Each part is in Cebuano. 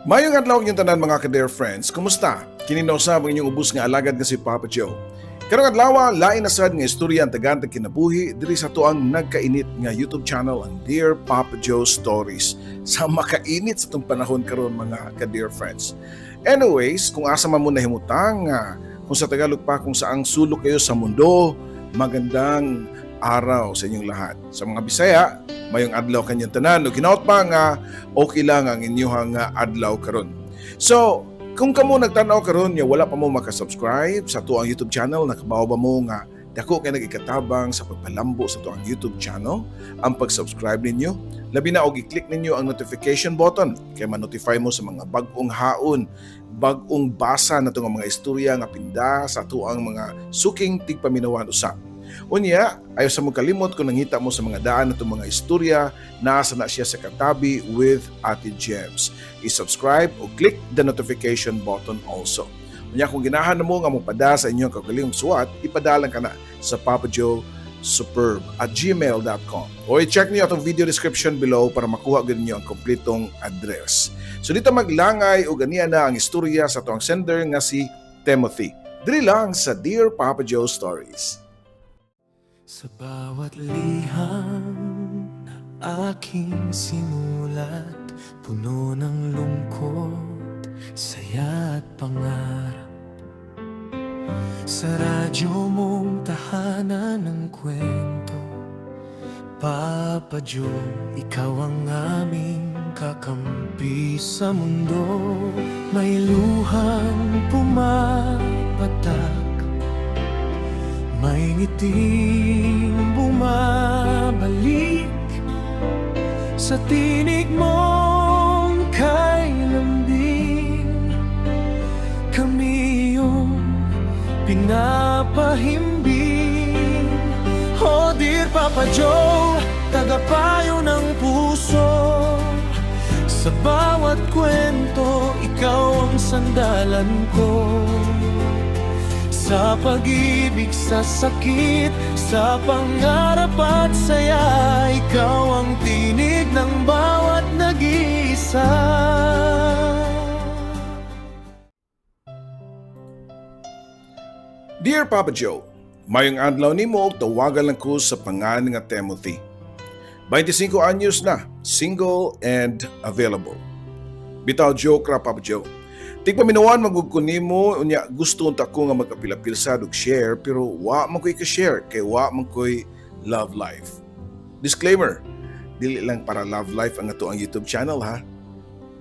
Mayong adlaw inyong tanan, mga ka-dear friends. Kumusta? Kini na usab ang inyong ubos nga alagad nga si Papa Joe. Karong adlaw, lain na sad nga istorya ang tagaan kinabuhi diri sa atoang nagkainit nga YouTube channel, ang Dear Papa Joe Stories. Sa makainit sa atong panahon karon, mga ka-dear friends. Anyways, kung asa man mo nahimutang, kung sa Tagalog pa, kung saang sulok kayo sa mundo, magandang araw sa inyong lahat. Sa mga Bisaya, mayong adlaw kanyang tanan. O hinaot pa nga okay lang ang inyong adlaw karon. So, kung kamo nagtanaw karon nga wala pa mo makasubscribe sa atoang YouTube channel, nakabaw ba mo nga dako kay nagikatabang sa pagpalambo sa atoang YouTube channel ang pag-subscribe ninyo? Labi na og i-click ninyo ang notification button kay ma-notify mo sa mga bag-ong haon, bag-ong basa na itong mga istorya nga pinda sa atoang mga suking tigpaminawan usab. Unya, ayaw sa mo kalimot, kung nangita mo sa mga daan na itong mga istorya, nasa na siya sa Katabi with Ate Gems. I-subscribe o click the notification button also. Unya, kung ginahan mo nga mopada sa inyong kaugalingong suwat, ipadalang ka na sa papajoesuperb@gmail.com o i-check niyo atong video description below para makuha gud niyo ang kompletong address. So dito maglangay o ganiya na ang istorya sa atoang sender nga si Timothy. Diri lang sa Dear Papa Joe Stories. Sa bawat liham na aking sinulat, puno ng lungkot, saya at pangarap. Sa radyo mong tahanan ng kwento, Papa Joe, ikaw ang aming kakampi sa mundo. May luhang pumapatak, may ngiting bumabalik. Sa tinig mong kay lambing, kami iyong pinapahimbing. Oh dear Papa Joe, tagapayo ng puso. Sa bawat kwento, ikaw ang sandalan ko. Sa pag-ibig, sa sakit, sa pangarap at saya, ikaw ang tinig ng bawat nag-iisa. Dear Papa Joe, mayong adlaw nimo ug tawagan lang ko sa pangalan nga Timothy. 25 anyos na, single and available. Bitaw, joke ra, Papa Joe. Tigpaminawan man gud ko nimo, unya gusto unta ko nga magapil-apil sad og share, pero wa man ko'y ka-share kay wa man ko'y love life. Disclaimer, dili lang para love life ang atoang YouTube channel ha.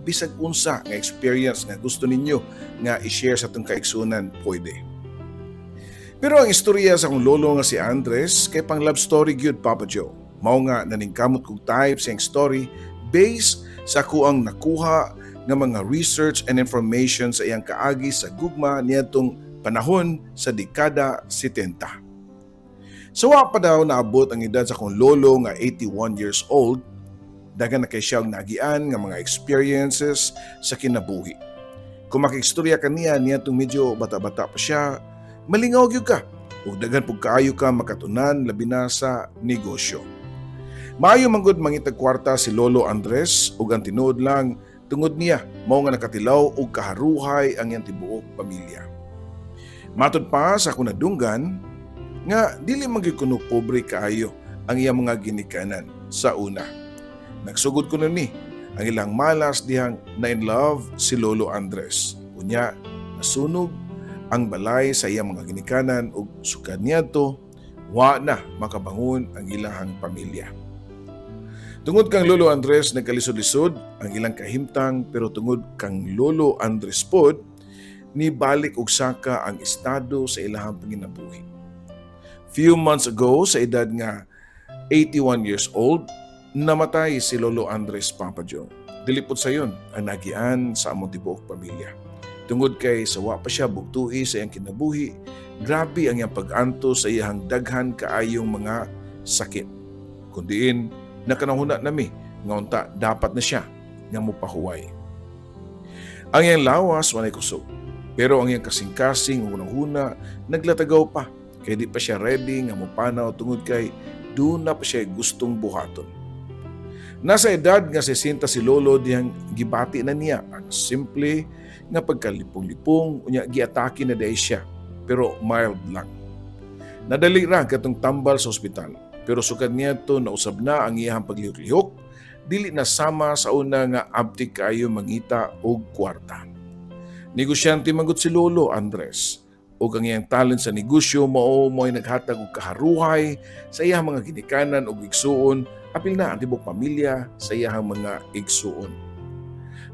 Bisag unsa nga experience nga gusto ninyo nga i-share sa atong kaigsunan, pwede. Pero ang istorya sa akong lolo nga si Andres kay pang love story gyud, Papa Joe. Mao nga naningkamot kog type sa iyang story based sa akoang nakuha nga mga research and information sa iyang kaagi sa gugma niadtong panahon sa dekada 70. Sa wa pa daw naabot ang edad sa akong lolo nga 81 years old, daghan na kay siya og nagian nga mga experiences sa kinabuhi. Kung makigstorya ka niya niadtong medyo bata-bata pa siya, malingaw gyud ka ug daghan pug kaayo ka makatunan, labi na sa negosyo. Maayo man gud mangitag kwarta si Lolo Andres ug ang tinuod lang, tungod niya mao nga nakatilaw og kaharuhay ang iyang tibuok pamilya. Matod pa sa akong nadunggan nga dili man gyud kuno pobre kaayo ang iyang mga ginikanan sa una. Nagsugod kuno ni ang ilang malas dihang na in love si Lolo Andres. Unya nasunog ang balay sa iyang mga ginikanan ug sukad niadto wa na makabangon ang ilahang pamilya. Tungod kang Lolo Andres, nagkalisod-lisod ang ilang kahimtang, pero tungod kang Lolo Andres pod, ni balik og saka ang estado sa ilahang panginabuhi. Few months ago, sa edad nga 81 years old, namatay si Lolo Andres, Papa Joe. Dili pod sayon ang nagian sa among tibuok pamilya. Tungod kay sa wa pa siya bugtui sa iyang kinabuhi, grabe ang iyang pag-antos sa iyang daghan kaayong mga sakit. Kun diin nakanahuna nami nga unta dapat na siya nga mopahuway. Ang iyang lawas walay kusog, pero ang iyang kasing-kasing ug hunahuna naglatagaw pa kay di pa siya ready nga mopanaw tungod kay duna pa siya gustong buhaton. Nasa edad nga 60 si Lolo dihang gibati na niya ang simple nga pagkalipong-lipong, unya giatake na diay siya pero mild lang. Nadali ra katong tambal sa ospital, pero sukad niadto nausab na ang iyang paglihok-lihok, dili na sama sa una nga abtik kaayo mangita og kwarta. Negosyante man gud si Lolo Andres ug ang iyang talent sa negosyo mao mo'y naghatag og kaharuhay sa iyang mga ginikanan ug igsuon, apil na ang tibok pamilya sa iyang mga igsuon.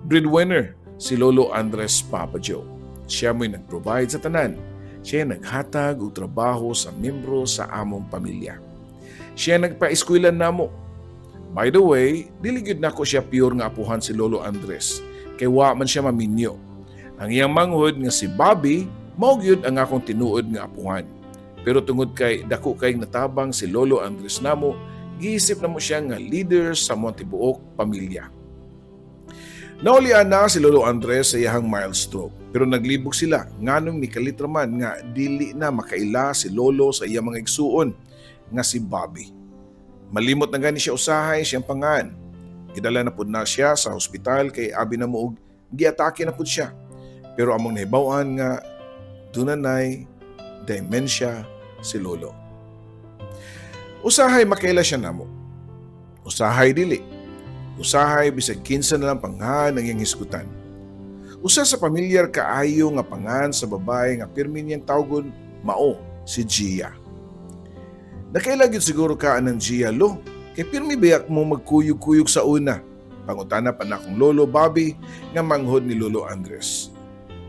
Breadwinner si Lolo Andres, Papa Joe. Siya mo'y nag-provide sa tanan. Siya naghatag og trabaho sa membro sa among pamilya. Siya nagpa-eskwela namo. By the way, dili gyud nako siya pure nga apuhan si Lolo Andres kay wa man siya maminyo. Ang iyang manghod nga si Bobby mao gyud ang akong tinuod nga apuhan. Pero tungod kay dako kay natabang si Lolo Andres namo, giisip namo siya nga leader sa among tibuok pamilya. Naulian na si Lolo Andres sa iyahang mild stroke, pero naglibog sila nganong nikalit ra man nga dili na makaila si Lolo sa iyang mga igsuon nga si Bobby. Malimot na gani siya usahay siyang pangan. Gidala na pud na siya sa ospital kay abi na mo og giatake na pud siya. Pero among nahibaw-an nga dunay dementia si Lolo. Usahay makaila siya namo. Usahay dili. Usahay bisag kinsa na lang pangan ang iyang hisgutan. Usa sa pamilyar kaayo nga pangan sa babae nga pirmi niyang tawgon mao si Gia. "Nakaila gyud siguro ka anang Gia, Lo, kay pirmi biyak mo magkuyog-kuyog sa una?" pangutana pa nakong Lolo Bobby nga manghod ni Lolo Andres.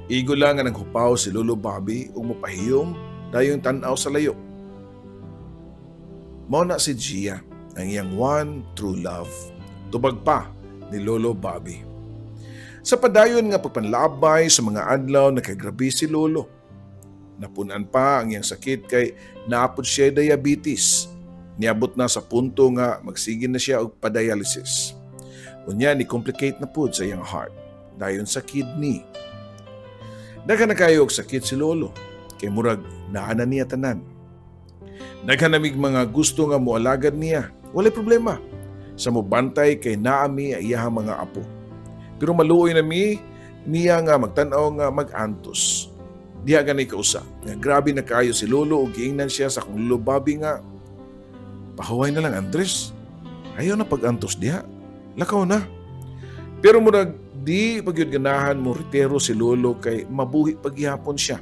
Igo lang nga naghupaw si Lolo Bobby ug mopahiyom dayon tan-aw sa layo. "Mao na si Gia, ang iyang one true love," tubag pa ni Lolo Bobby. Sa padayon nga pagpanlabay sa mga adlaw, nakagrabe si Lolo. Napunan pa ang iyang sakit kay naa pod siya diabetes. Niabot na sa punto nga magsige na siya og padialysis. Unya ni complicate na pud sa iyang heart dayon sa kidney. Daghan na kayo og sakit si Lolo kay murag naa na niya tanan. Daghan namig mga gusto nga moalagad niya. Walay problema sa mobantay kay naa mi iyahang mga apo. Pero maluoy na mi niya nga magtan-aw nga mag-antos. Diha gani kausa nga grabe na kaayo si Lolo ug giingnan siya sa akong Lolo Bobby nga, "Pahuway na lang, Andres. Ayaw na pag-antos diha. Lakaw na." Pero murag di pa gyud ganahan mo retiro si Lolo kay mabuhi pa gihapon siya.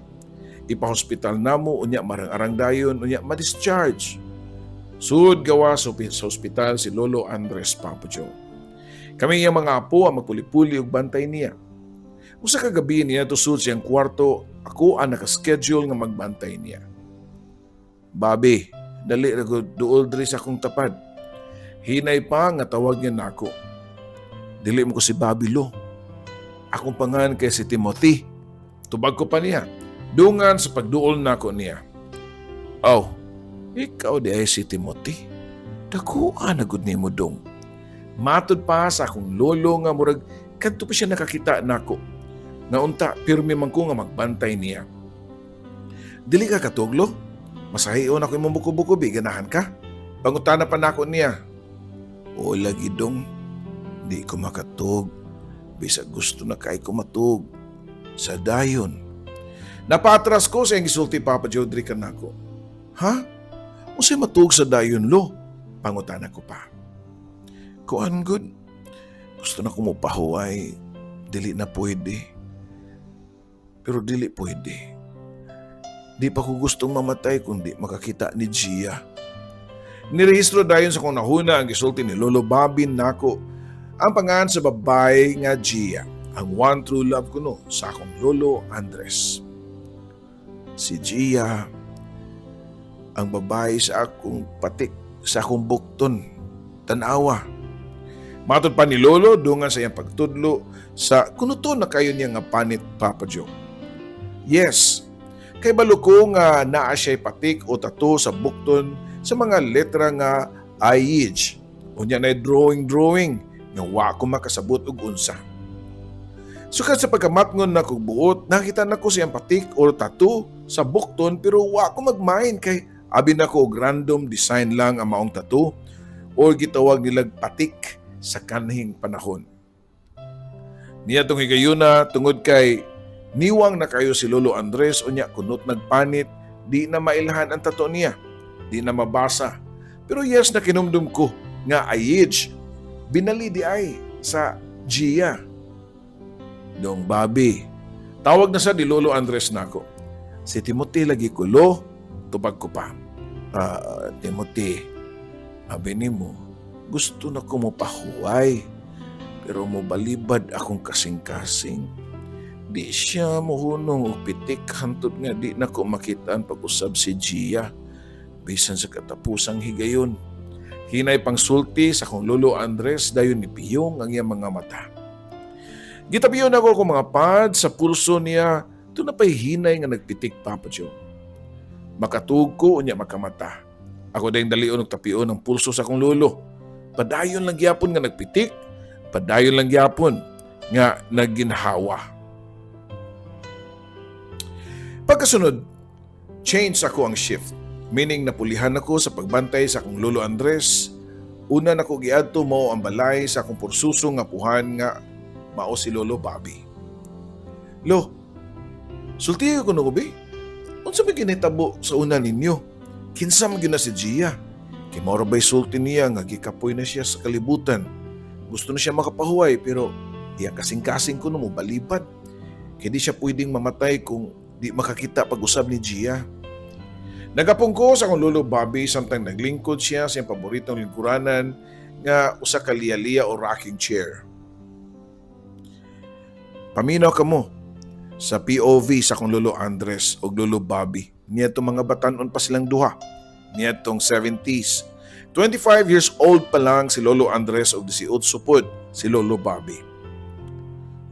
Ipa-hospital namo, unya marang-arang dayon, unya ma-discharge. Sud gawa sa ospital si Lolo Andres, Papa Joe. Kami iyang mga apo ang magpuli-puli og bantay niya. Usa ka gabi niya tusod siyang kwarto, ako ang nakaschedule nga magbantay niya. "Bobby, dali ra gud, duol diri sa akong tapad," hinay pa nga tawag niya nako. "Dili man ko si Bobby, Lo. Akong pangan kay si Timothy," tubag ko pa niya dungan sa pagduol nako niya. "Oh, ikaw diay si Timothy. Dakuha na gud nimo dong," matod pa sa akong lolo nga murag kadto pa siya nakakita nako. Nga unta pirmi man ko nga magbantay niya. "Dili ka katug, Lo? Masahion ako imong buko-buko bi, ganahan ka?" pangutana pa nako niya. "O lagi dong, di ko makatug. Bisag gusto na kay ko matug. Sa dayon." Napatras ko sa iyang gisulti, Papa Joe, diri kanako. "Ha? Unsay matug sa dayon, Lo?" pangutana ko pa. "Kuan gud. Gusto na ko mo pahuway. Dili na pwede. Pero dili pwede. Di pa ko gustong mamatay kundi makakita ni Gia." Nirehistro dayon sa kong nahuna ang gisulti ni Lolo Bobby nako ang pangan sa babae nga Gia, ang one true love kuno sa akong Lolo Andres. Si Gia, ang babae sa akong patik, sa akong bukton. "Tanawa," matod pa ni Lolo dungan sa iyang pagtudlo sa kunuto na kayo niya nga panit, Papa Joe. Yes, kay balo ko nga naa siya'y patik o tattoo sa bukton sa mga letra nga IH. Unya na drawing-drawing nga wa ko makasabot og unsa. Sukad sa pagkamatngon na kog buot, nakita na ko siyang patik o tattoo sa bukton pero wa ko mag-mind kay abi na ko og random design lang ang maong tattoo or gitawag nilag patik sa kanhing panahon. Niadtong higayuna, tungod kay niwang na kayo si Lolo Andres unya kunot nagpanit, di na mailhan ang tato niya, di na mabasa. Pero yes, nakinumdum ko nga ayij binali diay sa Gia. "Dong Bobby," tawag na sa ni Lolo Andres nako. "Si Timothy lagi ko, Lo," tubag ko pa. "Ah, Timothy, abi nimo, gusto na ko mo pahuway. Pero mo balibad akong kasing-kasing. Di siya mohunong og pitik hantod nga di na ko makitaan pag-usab si Gia. Bisan sa katapusang higayon." Hinay pang sulti sa akong Lolo Andres, dayon ni piyong ang iyang mga mata. Gitabiyon ako kung mga pad sa pulso niya, tuna pa'y hinay nga nagpitik, Papa Joe. Makatug ko unya makamata. Ako dayong dalion og tapion ang pulso sa akong lolo. Padayon lang gyapon nga nagpitik, padayon lang gyapon nga nagginhawa. Pagkasunod, change ako ang shift. Meaning napulihan ako sa pagbantay sa akong Lolo Andres. Una nako giadto mao ang balay sa akong pursuso nga puhan nga mao si Lolo Bobby. "Lo, sulti ko no bi. Unsa may ginitabo sa una ninyo? Kinsa man gyud na si Gia? Kay mao ra bay sulti niya nga gikapoy na siya sa kalibutan. Gusto na siya makapahuway, pero iyang kasing-kasing ko no mo balibad. Kay di siya pwedeng mamatay kung di makakita pag-usab ni Gia." Nagapong ko sa akong Lolo Bobby samtang naglingkod siya sa iyang paboritong lingkuranan nga usa ka liya-liya o rocking chair. Paminaw kamo sa POV sa akong Lolo Andres o Lolo Bobby. Niadtong mga batanon pa silang duha. Niadtong 70s. 25 years old pa lang si Lolo Andres og 18 pod si Lolo Bobby.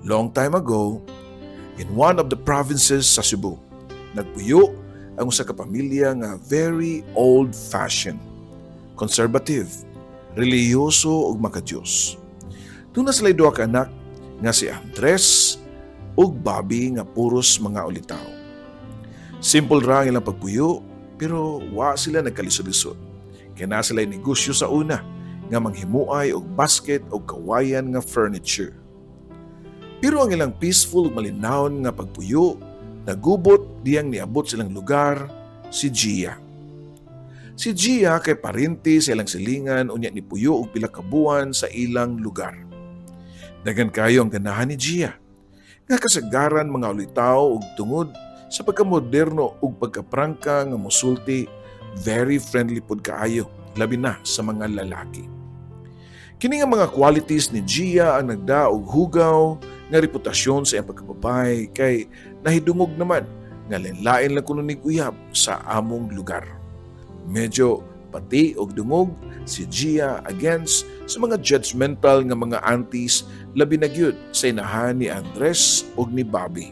Long time ago, in one of the provinces sa Cebu, nagpuyo ang usa ka pamilya nga very old-fashioned, conservative, relihiyoso ug makadiyos. Duna sila duha ka anak nga si Andres ug Bobby nga puros mga ulitaw. Simple ra ang ilang pagpuyo, pero wa sila nagkalisod-lisod. Kay naa sila negosyo sa una nga manghimuay og basket o kawayan nga furniture. Pero ang ilang peaceful ug malinawon nga pagpuyo nagubot diyang niabot silang lugar si Gia. Si Gia kay parente sa ilang silingan unya nipuyo og pila ka buwan sa ilang lugar. Daghan kayo ang ganahan ni Gia nga kasagaran mga ulitaw, ug tungod sa pagkamoderno ug pagkaprangka nga mosulti, very friendly pod kaayo, labi na sa mga lalaki. Kini nga mga qualities ni Gia ang nagda og hugaw nga reputasyon sa iyang pagkababae, kay nahidungog naman nga lain-lain lang kuno nig uyab sa among lugar. Medyo pati og dungog si Gia against sa mga judgmental nga mga aunties, labi na gyud sa inahan ni Andres ug ni Bobby.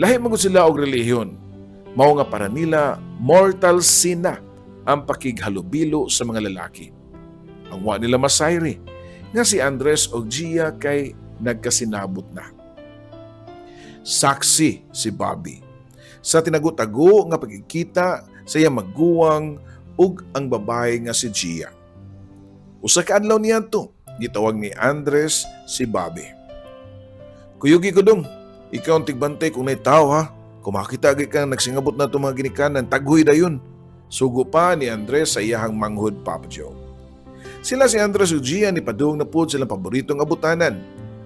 Lahi man gud sila og relihiyon. Mao nga para nila mortal sin na ang pakighalubilo sa mga lalaki. Ang wa nila masayri nga si Andres ug Gia kay nagkasinabot na. Saksi si Bobby sa tinago-tago nga pagkikita sa iyang maguwang ug ang babae nga si Gia. Usa ka adlaw niadto, gitawag ni Andres si Bobby. "Kuyugi ko dong, ikaw ang tigbantay kung naay tao ha. Kung makita gyud kang nagsingabot na itong mga ginikanan, taghoy dayon." Sugo pa ni Andres sa iyahang manghod, Papa Joe. Sila si Andres ug Gia ni padung na pod silang paboritong abutanan.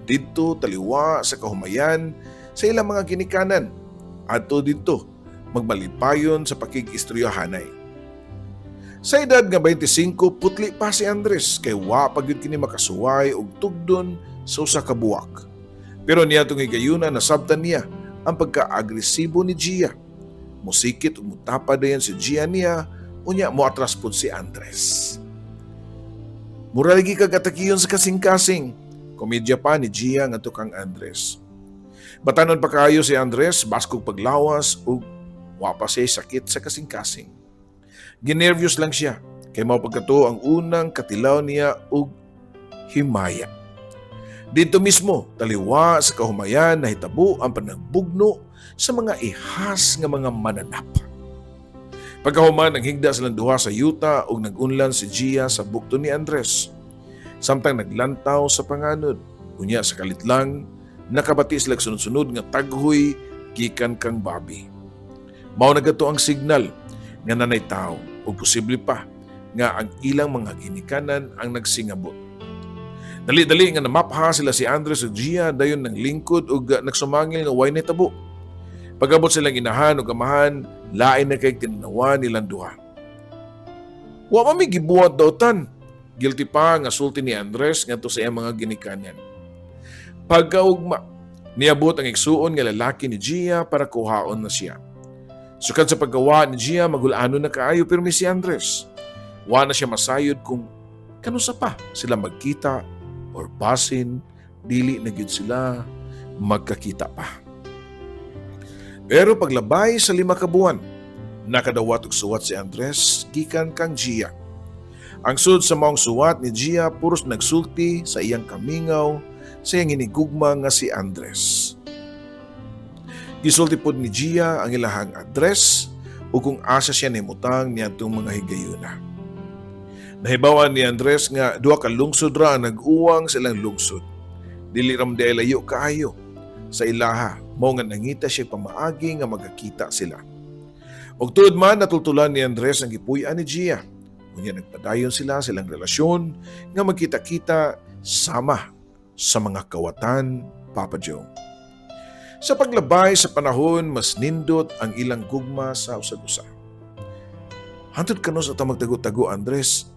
Didto taliwa sa kahumayan sa ilang mga ginikanan. Adto didto magmalipayon sa pakig-istoryahanay. Sa edad nga 25, putli pa si Andres kay wa pa gyud kini makasuway og tugdon sa usa ka buwak. Pero niadtong higayuna, nasabtan niya ang pagka-agresibo ni Gia. Musikit ug mutapa dayon si Gia niya, unya moatras pud si Andres. "Mura lagi kag atakiyon sa kasing-kasing," komedya pa ni Gia ngadto kang Andres. Batanon pa kayo si Andres, baskog paglawas ug wa pa siya sakit sa kasing-kasing. Ginervyos lang siya kay mao pagkato ang unang katilaw niya og himaya. Dito mismo, taliwa sa kahumayan, nahitabo ang panagbugno sa mga ihas nga mga mananap. Pagkahuman, naghigda silang duha sa yuta ug nag-unlan si Gia sa bukto ni Andres. Samtang naglantaw sa panganod, unya sa kalit lang, nakabati sila sunod-sunod nga taghoy gikan kang Bobby. Mao na gato ang signal nga nanay tao o posible pa nga ang ilang mga ginikanan ang nagsingabot. Dali-dali nga namapha sila si Andres ug Gia, dayon nang lingkod ug nagsumangil nga way nitabo. Pag-abot silang inahan ug amahan, lain na kay tinanawan nilang duha. "Wa man mi gibuhat dautan," guilty pa nga sulti ni Andres ngadto sa iyang mga ginikanan. Pagkaugma, niabot ang igsuon nga lalaki ni Gia para kuhaon na siya. Sukad sa paggawa ni Gia, magulano na kaayo pirmi si Andres. Wa na siya masayod kung kanusa pa sila magkita or basin dili na gyud sila magkakita pa. Pero paglabay sa 5 ka buwan, nakadawat og suwat si Andres gikan kang Gia. Ang sud sa maong suwat ni Gia, puros nagsulti sa iyang kamingaw sa iyang hinigugma nga si Andres. Gisulti pod ni Gia ang ilahang address ug kung asa siya nahimutang niadtong mga higayuna. Nahibawan ni Andres nga duha ka lungsod ra ang nag-uwang sa ilang lungsod. Dili ra man diay layo kaayo sa ilaha, mao nga nangita siya pamaagi nga magkakita sila. Og tuod man, natultulan ni Andres ang gipuy-an ni Gia. Unya nagpadayon sila sa ilang relasyon nga magkita-kita sama sa mga kawatan, Papa Joe. Sa paglabay sa panahon, mas nindot ang ilang gugma sa usag-usa. "Hantod kanus ta magtago-tago, Andres?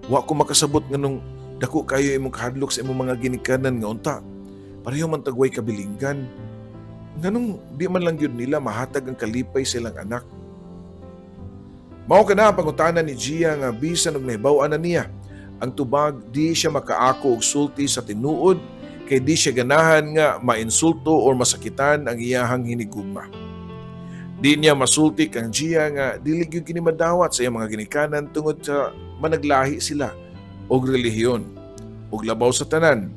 Wa ko makasabot nganong dako kayo imong kahadlok sa imong mga ginikanan nga unta pareho man tag way kabilinggan. Nganong di man lang gyud nila mahatag ang kalipay sa ilang anak?" Mao kana ang pangutana ni Gia nga bisan og nahibaw-an na niya ang tubag, di siya makaako og sulti sa tinuod kay di siya ganahan nga mainsulto or masakitan ang iyahang hinigugma. Di niya masulti kang Gia nga dili gyud kini madawat sa iyang mga ginikanan tungod sa managlahi sila og relihiyon. Ug labaw sa tanan,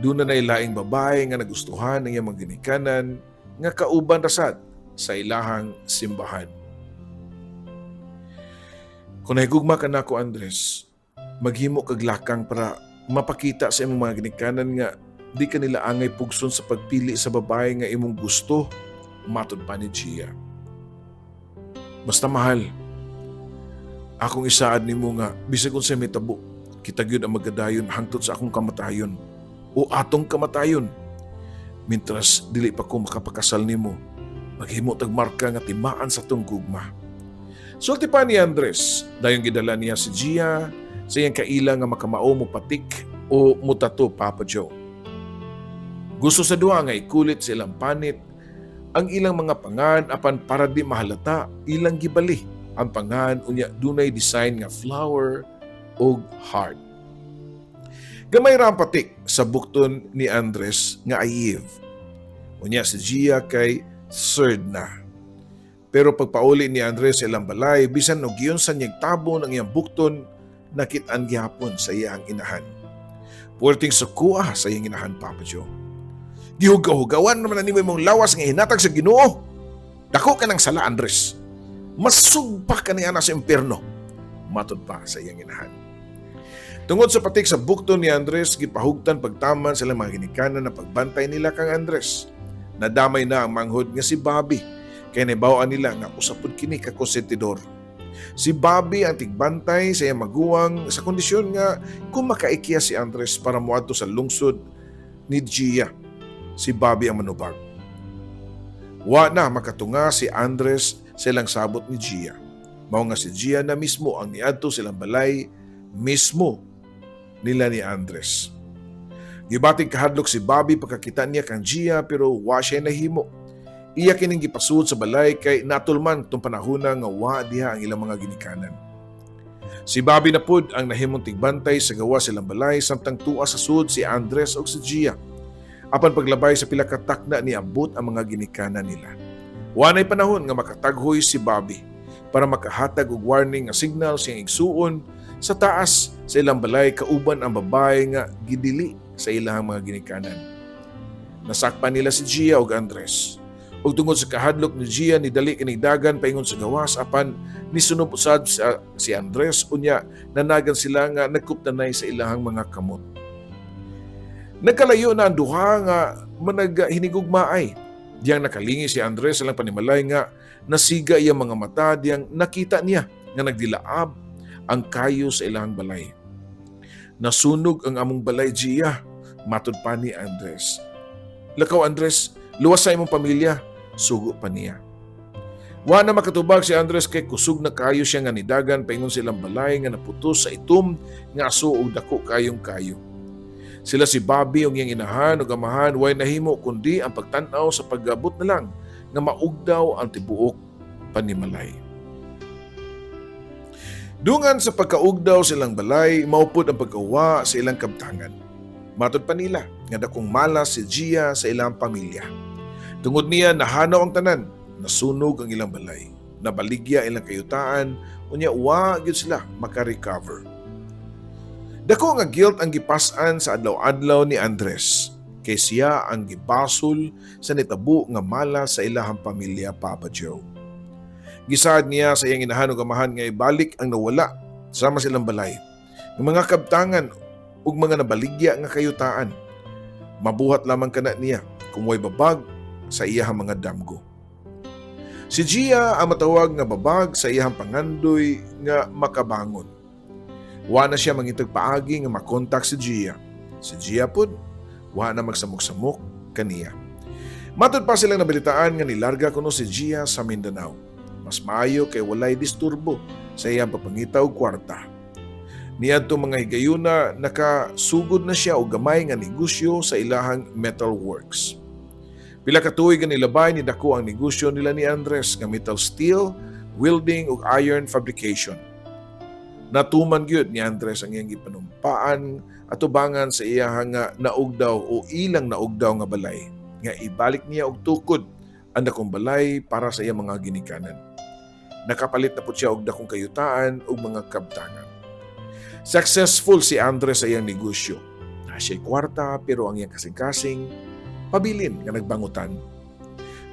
duna na laing babae nga nagustuhan ng iyang mga ginikanan nga kauban rasad sa ilahang simbahan. "Kung nahigugma ka nako, Andres, maghimo kag lakang para mapakita sa imong mga ginikanan nga di ka nila angay pugson sa pagpili sa babae nga imong gusto," matod pa ni Gia. "Basta mahal, akong isaad nimo nga bisag unsay mitabo, kita gyud ang magadayon hangtod sa akong kamatayon o atong kamatayon. Mintras dili pa ko makapakasal nimo, maghimo tag marka nga timaan sa atong gugma," sulti pa ni Andres. Dayon gidala niya si Gia sa iyang kaila nga makamao mo patik o mutato, Papa Joe. Gusto sa duha nga ikulit sa ilang panit ang ilang mga pangan, apan para di mahalata, ilang gibali ang pangan, unya dunay design nga flower ug heart. Gamay ra ang patik sa bukton ni Andres nga Ayiv. Unya si Gia kay third na. Pero pagpauli ni Andres sa ilang balay, bisan og giunsa niyang tabon ang iyang bukton, nakit-an gihapon sa iyang inahan. Puwerteng sukua sa iyang inahan, Papa Joe. "Gihugaw-hugawan naman na nimo imong lawas nga hinatag sa Ginoo. Dako ka ng sala, Andres. Masugpa ka niya na sa impierno," matod pa sa iyang inahan. Tungod sa patik sa bukton ni Andres, gipahugtan pagtaman sa ilang mga ginikanan na pagbantay nila kang Andres. Nadamay na ang manghod nga si Bobby, kay nahibaw-an nila nga usa pod kini ka konsentidor. Si Bobby ang tigbantay sa iyang maguwang sa kondisyon nga kung makaikya si Andres para moadto sa lungsod ni Gia, si Bobby ang manubag. Wa na makatunga si Andres sa ilang sabot ni Gia. Mao nga si Gia na mismo ang niadto sa ilang balay mismo nila ni Andres. Gibating kahadlok si Bobby pagkakita niya kang Gia, pero wa siya nahimo. Iya kining gipasud sa balay kay natulman tong panahona nga wa diha ang ilang mga ginikanan. Si Bobby na pud ang nahimong tigbantay sa gawas silang balay samtang tua sa sud si Andres ug si Gia. Apan paglabay sa pila ka takna, niabot ang mga ginikanan nila. Wa nay panahon nga makataghoy si Bobby para makahatag og warning nga signal sa iyang igsuon sa taas sa ilang balay kauban ang babae nga gidili sa ilang mga ginikanan. Nasakpan nila si Gia ug Andres. Ug tungod sa kahadlok ni Gia, nidali kining dagan paingon sa gawas, apan nisunob usab si Andres, unya nanagan sila nga nagkuptanay sa ilahang mga kamot. Nagkalayo na ang duha nga manag hinigugmaay. Diyang nakalingi si Andres sa ilang panimalay nga nasiga iyang mga mata diyang nakita niya nga nagdilaab ang kayo sa ilang balay. "Nasunog ang among balay, Gia," matud pa ni Andres. "Lakaw, Andres, luwas sa imong pamilya," sugo pa niya. Wa na makatubag si Andres kay kusog na kayo siya nga nidagan paingon sa ilang balay nga naputos sa itom nga aso og dako kayong kayo. Sila si Bobby ug iyang inahan ug amahan way nahimo kundi ang pagtan-aw sa paggabot na lang nga maugdaw ang tibuok panimalay. Dungan sa pagkaugdaw sa ilang balay, maupod ang pagkawa sa ilang kabtangan. Matod pa nila nga dakong malas si Gia sa ilang pamilya. Tungod niya, nahanaw ang tanan, nasunog ang ilang balay, nabaligya ilang kayutaan, unya wa gyud sila maka-recover. Dako nga guilt ang gipas-an sa adlaw-adlaw ni Andres kay siya ang gibasol sa nitabo nga malas sa ilahang pamilya, Papa Joe. Gisaad niya sa iyang inahan ug amahan nga ibalik ang nawala sama silang balay, ng mga kabtangan ug mga nabaligya nga kayutaan. Mabuhat lamang kana niya kung way babag sa iyahang mga damgo. Si Gia ang matawag nga babag sa iyahang pangandoy nga makabangon. Wa na siya mangitag paagi nga makontak si Gia. Si Gia pud, wa na magsamok-samok kaniya. Matod pa silang nabalitaan nga nilarga kuno si Gia sa Mindanao. Mas maayo kay walay disturbo sa iyang pagpangita og kwarta. Niadto mga higayuna, nakasugod na siya og gamay nga negosyo sa ilahang metal works. Pila ka tuig nga nilabay, ni dako ang negosyo nila ni Andres nga metal steel, welding ug iron fabrication. Natuman gyud ni Andres ang iyang gipanumpaan atubangan sa iyahang nga naugdaw o ilang naugdaw nga balay nga ibalik niya og tukod ang dakong balay para sa iyang mga ginikanan. Nakapalit na pud siya og dakong kayutaan ug mga kabtangan. Successful si Andres sa iyang negosyo. Na siya'y kwarta, pero ang iyang kasing-kasing pabilin nga nagbangutan.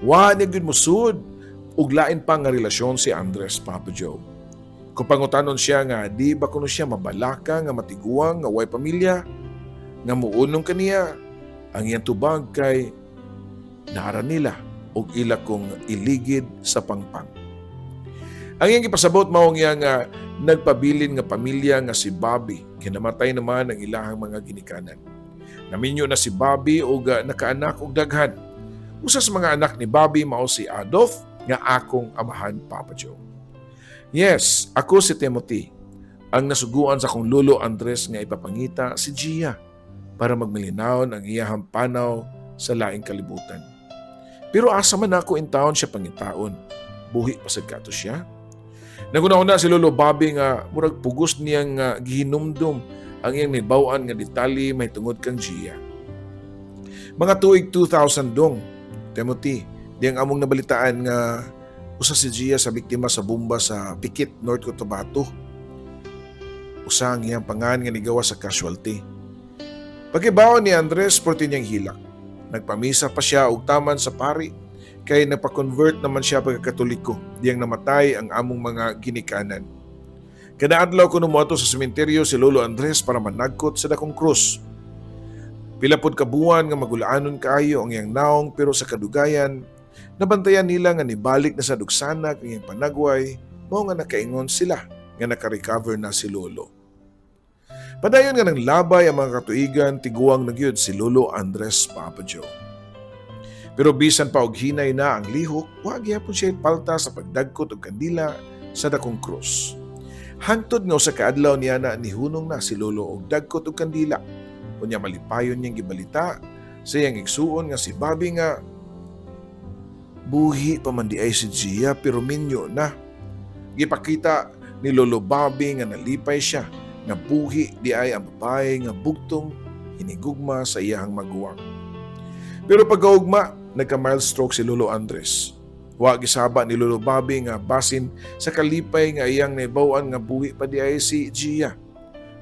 Wa niya gyud musud og lain pa nga relasyon si Andres, Papa Joe. Kung pangutanon siya nga di ba kuno siya mabalaka nga matiguang nga way pamilya nga muunong kaniya, ang iyang tubag kay nara nila og ila kong iligid sa pangpang. Ang iyang gipasabot mao ang iyang nagpabilin nga pamilya nga si Bobby. Kinamatay naman ang ilahang mga ginikanan. Naminyo na si Bobby og nakaanak og daghan. Usa sa mga anak ni Bobby mao si Adolf nga akong amahan, Papa Joe. Yes, ako si Timothy, ang nasuguan sa akong lolo Andres nga ipapangita si Gia para magmilinawon ang iyahang panaw sa laing kalibutan. Pero asa man ako in town siya pangitaon? Buhi pa sad kato siya? Naguna-una si Lolo Bobby nga murag pugos niyang gihinumdum ang iyang nibaw-an nga detalye mahitungod kang Gia. Mga tuig 2000 dong, Timothy, diyang among nabalitaan nga usa si Gia sa biktima sa bomba sa Pikit, North Cotabato. Usa ang iyang pangan nga nigawas sa casualty. Pagkibaw ni Andres, porti niyang hilak. Nagpamisa pa siya og taman sa pari kay nagpa-convert naman siya pagkakatoliko diyang namatay ang among mga ginikanan. Kada adlaw kuno moadto sa sementeryo si Lolo Andres para managkot sa dakong krus. Pila pod ka buwan nga magulaanon kaayo ang iyang naong, pero sa kadugayan nabantayan nila nga nibalik na sa dugsanag ang iyang panagway, mao nga nakaingon sila nga naka-recover na si Lolo. Padayon nga nang labay ang mga katuigan, tiguang na gyud si Lolo Andres, Papa Joe. Pero bisan pa og hinay na ang lihok, wa gyapon siya palta sa pagdagkot og kandila sa dakong krus. Hangtod nga usa ka adlaw niya na nihunong na si Lolo og dagkot og kandila. Unya malipayon niyang gibalita sa iyang igsuon nga si Bobby nga buhi pa man di ay si Gia pero minyo na. Gipakita ni Lolo Bobby nga nalipay siya nga buhi di ay ang babae nga bugtong hinigugma sa iyahang maguwang. Pero pagkaugma, nagka-mild stroke si Lolo Andres. Wa gisaba ni Lolo Bobby nga basin sa kalipay nga iyang naibaw-an nga buhi pa di ay si Gia.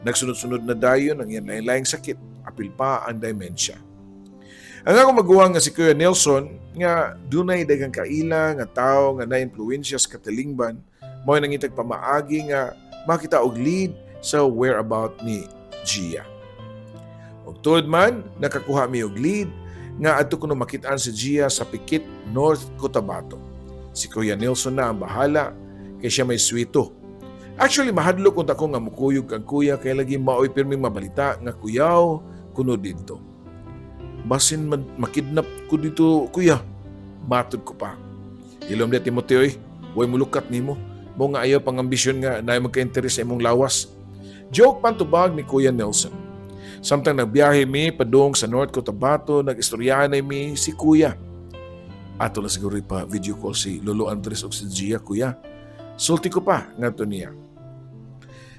Nagsunod-sunod na dayon ang iyang lain-laing sakit, apil pa ang dementia. Ang akong maguwang nga si Kuya Nelson nga dunay daghang kaila nga tawo nga na-influensya sa katilingban, mao nangitag pamaagi nga makita og lead sa whereabout ni Gia. Ug tuod man, nakakuha mi og lead nga adto kuno makitaan si Gia sa Pikit, North Cotabato. Si Kuya Nelson na ang bahala kay siya may swito. Actually, mahadlok unta ko nga mukuyog kang kuya kay lagi maoy pirming mabalita nga kuyaw kuno didto. "Basin makidnap ko dito, kuya," matod ko pa. "Hilom diha, Timothy, oy. Way mulukat nimo. Mao nga ayaw pang ambisyon nga naay magka-interes sa imong lawas." Joke pantubag ni Kuya Nelson. Samtang nagbiyahe mi padung sa North Cotabato, nag-istoryahan mi si Kuya. "Ato na siguro pa video call si Lolo Andres og si Gia, kuya," sulti ko pa ngadto niya.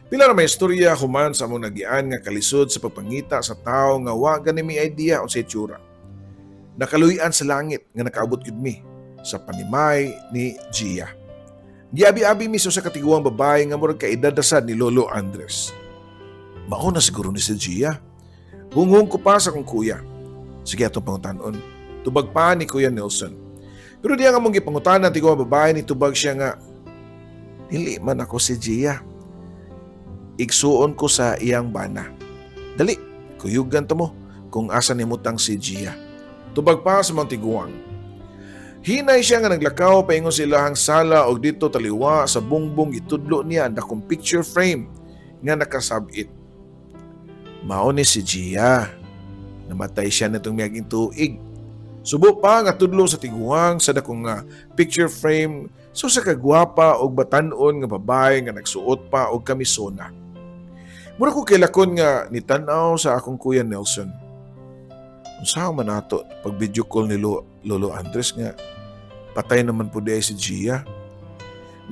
Pila ra may istorya human sa among nagian nga kalisod sa pagpangita sa tawo nga wa gani mi idea unsay itsura. Nakaluy-an sa langit nga nakaabot gyud mi sa panimay ni Gia. Giabi-abi mi sa usa ka tiguang babae nga murag kaedad na sad ni Lolo Andres. "Mao na siguro ni si Gia," hunghong ko pa sa akong kuya. "Sige, atong pangutanon," tubag pa ni Kuya Nelson. Pero diya nga among gipangutanan tiguang babae, ni tubag siya nga, "Dili man ako si Gia. Igsuon ko sa iyang bana. Dali, kuyugan ta mo kung asa nimutang si Gia," tubag pa sa mga tiguang. Hinay siya nga naglakaw paingon sa ilahang sala og dito taliwa sa bungbong gitudlo niya ang dakong picture frame nga nakasabit. "Mao ni si Gia. Namatay siya nitong miaging tuig," subo pa nga tudlo sa tiguang sa dakong nga picture frame so sa kagwapa og batan-on nga babae nga nagsuot pa og kamisona. Mura ko kilakon nga nitan-aw sa akong kuya Nelson. "Unsa man nato pag video call ni Lolo Andres nga patay naman po diay si Gia?"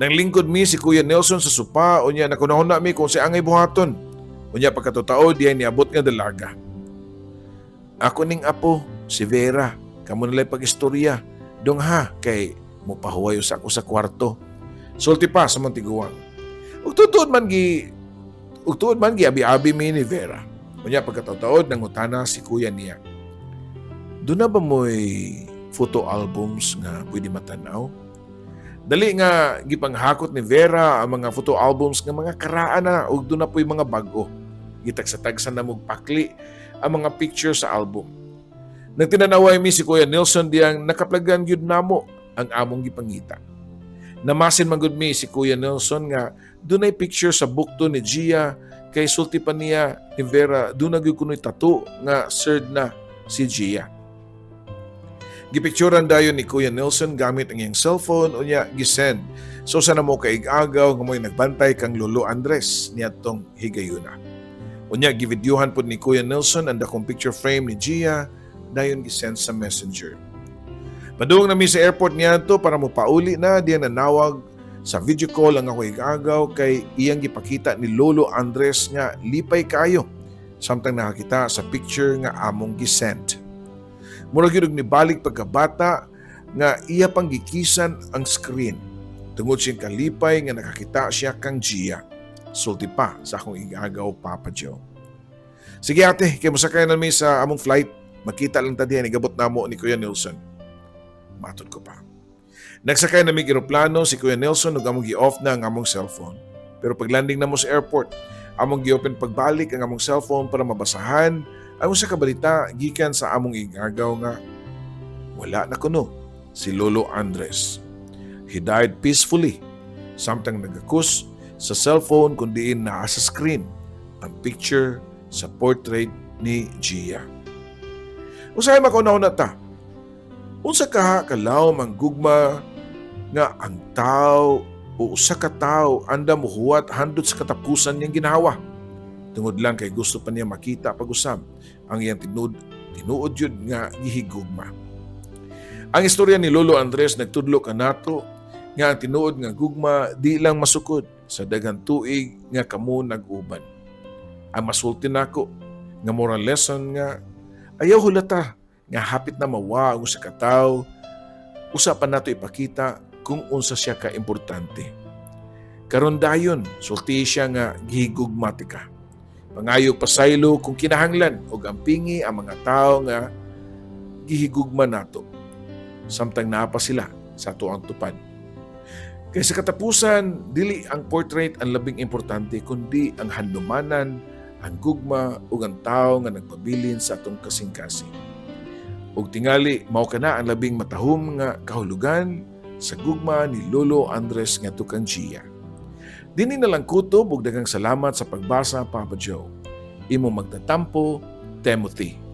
Nang lingkod mi si Kuya Nelson sa sopa, unya nakunahuna mi kung unsay angay buhaton. Unya pagkatotoo diay niabot nga dalaga. "Ako ning apo, si Vera. Kamo nalay pag-istorya. Dong ha, kay mupahuway usa ako sa kwarto," sulti pa sa mga tiguang. Ug tuod man giabi-abi mi ni Vera. Unya pagkataod nangutana si kuya niya. "Duna ba mo'y photo albums nga pwede matanaw?" Dali nga gipanghakot ni Vera ang mga photo albums nga mga karaan na ug duna po'y mga bag-o. Gitagsa-tagsa na mog pakli ang mga picture sa album. Nagtinanaway mi si Kuya Nelson diyang nakaplagan gyud namo ang among gipangita. Namasin man gud mi si Kuya Nelson nga dunay picture sa bukto ni Gia kay sulti pa niya ni Vera duna gyud kuno'y tattoo nga third na si Gia. Gipicturan dayon ni Kuya Nelson gamit ang iyang cellphone, unya gisend. So sa namo kaig-agaw nga mo'y nagbantay kang Lolo Andres niadtong higayuna. Unya givideohan pod ni Kuya Nelson ang dakong picture frame ni Gia, dayon gisend sa Messenger. Padung na mi sa airport niadto para mopauli na diyan nanawag sa video call ang ako igagaw kay iyang gipakita ni Lolo Andres nga lipay kayo samtang nakakita sa picture nga among gisend. Mura gyud og nibalik pagkabata nga iya pang gikisan ang screen tungod siyang kalipay nga nakakita siya kang Gia. Sulti pa sa akong igagaw, Papa Joe. "Sige ate, kay mosakay na mi sa among flight. Makita lang ta diha nigabot namo ni Kuya Nelson," matod ko pa. Nagsakay na mig eroplano si Kuya Nelson ug among gi-off na ang among cellphone. Pero paglanding namo sa airport, among gi-open pagbalik ang among cellphone para mabasahan ang usa ka balita gikan sa among igagaw nga wala na kuno si Lolo Andres. He died peacefully samtang nagakus sa cellphone kung diin naa sa screen ang picture sa portrait ni Gia. Usahay makauna-una ta. Unsa kaha kalawom ang gugma nga ang tao o usa ka tawo andam mohuwat handot sa katapusan niyang ginhawa tungod lang kay gusto pa niya makita pag-usab ang iyang tinuod yun nga gihigugma? Ang istorya ni Lolo Andres nagtudlo kanato nga ang tinuod nga gugma di lang masukod sa daghang tuig nga kamo nag-uban. Ang masulti nako nga moral lesson nga ayaw hulata nga hapit na mawa ang usa ka tawo, usa pa nato ipakita kung unsa siya ka importante. Karon dayon, sulti siya nga gihigugma tika. Pangayo pasaylo kung kinahanglan ug ampingi ang mga tawo nga gihigugma nato samtang naa pa sila sa atoang tupad. Kay sa katapusan, dili ang portrait ang labing importante kundi ang handumanan, ang gugma ug ang tawo nga nagpabilin sa atong kasing-kasing. Ug tingali mao kana ang labing matahom nga kahulugan sa gugma ni Lolo Andres ngadto kang Gia. Dinhi na lang kutob ug daghang salamat sa pagbasa, Papa Joe. Imong magtatampo, Timothy.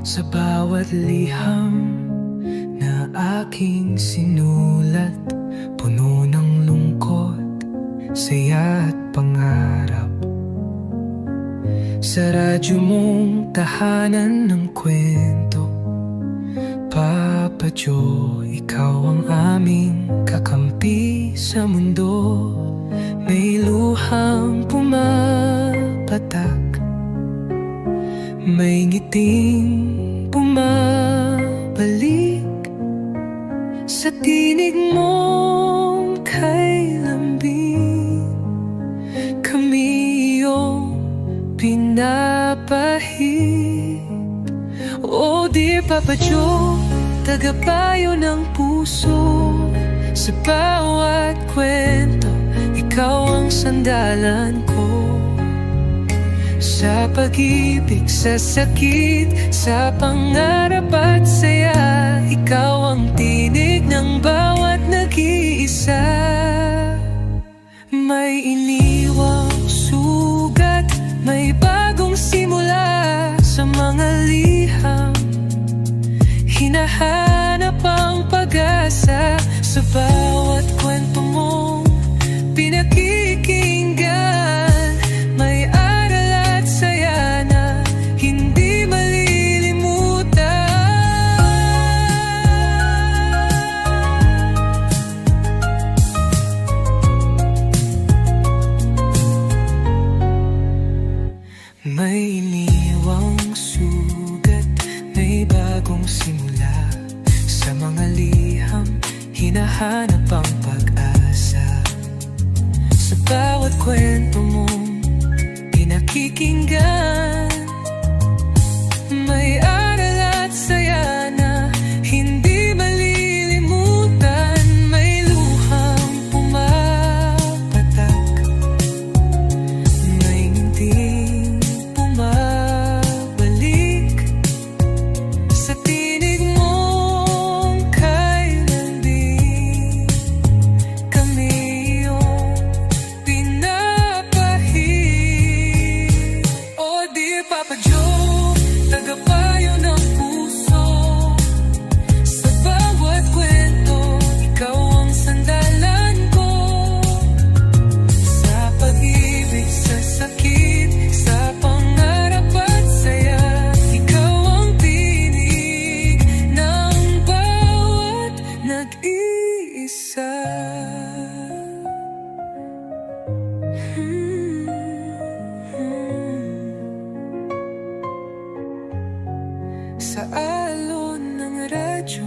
Sa bawat liham na aking sinulat, puno ng lungkot, saya at pangarap. Sa radyo mong tahanan ng kwento, Papa Joe, ikaw ang aming kakampi sa mundo. May luhang pumapatak, may ngiting bumabalik. Sa tinig mong kay lambing, kami iyong pinapahid. Oh dear Papa Joe, tagapayo ng puso. Sa bawat kwento, ikaw ang sandalan ko. Sa pag-ibig, sa sakit, sa pangarap at saya, ikaw ang tinig ng bawat nag-iisa. May iniwang sugat, may bagong simula. Sa mga liham, hinahanap ang pag-asa. Sa bawat kwento mong pinakikinggan, may aral at saya na hindi malilimutan. May iniwang sugat, may bagong simula. Sa mga liham, hinahanap ang pag-asa. Sa bawat kwento mong pinakikinggan, may aral at saya na hindi malilimutan. May luhang pumapatak, may ngiting bumabalik. Sa tinig mong kay lambing, kami iyong pinapahid. Oh dear Papa Joe, tagapayo ng puso. Sa bawat kwento, ikaw ang sandalan ko. Sa pag-ibig, sa sakit, sa pangarap at saya, ikaw ang tinig ng bawat nag-iisa. Sa alon ng radyo,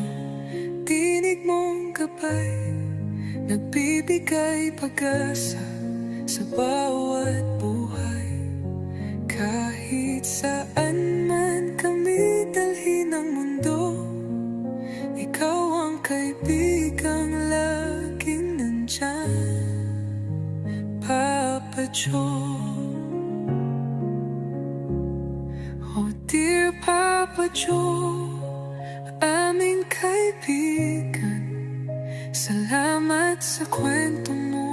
tinig mong gabay, nagbibigay pag-asa sa bawat buhay. Kahit saan man kami dalhin ng mundo, ikaw ang kaibigang laging nandyan, Papa Joe. Oh dear Papa Joe, aming kaibigan, salamat sa kwento mo.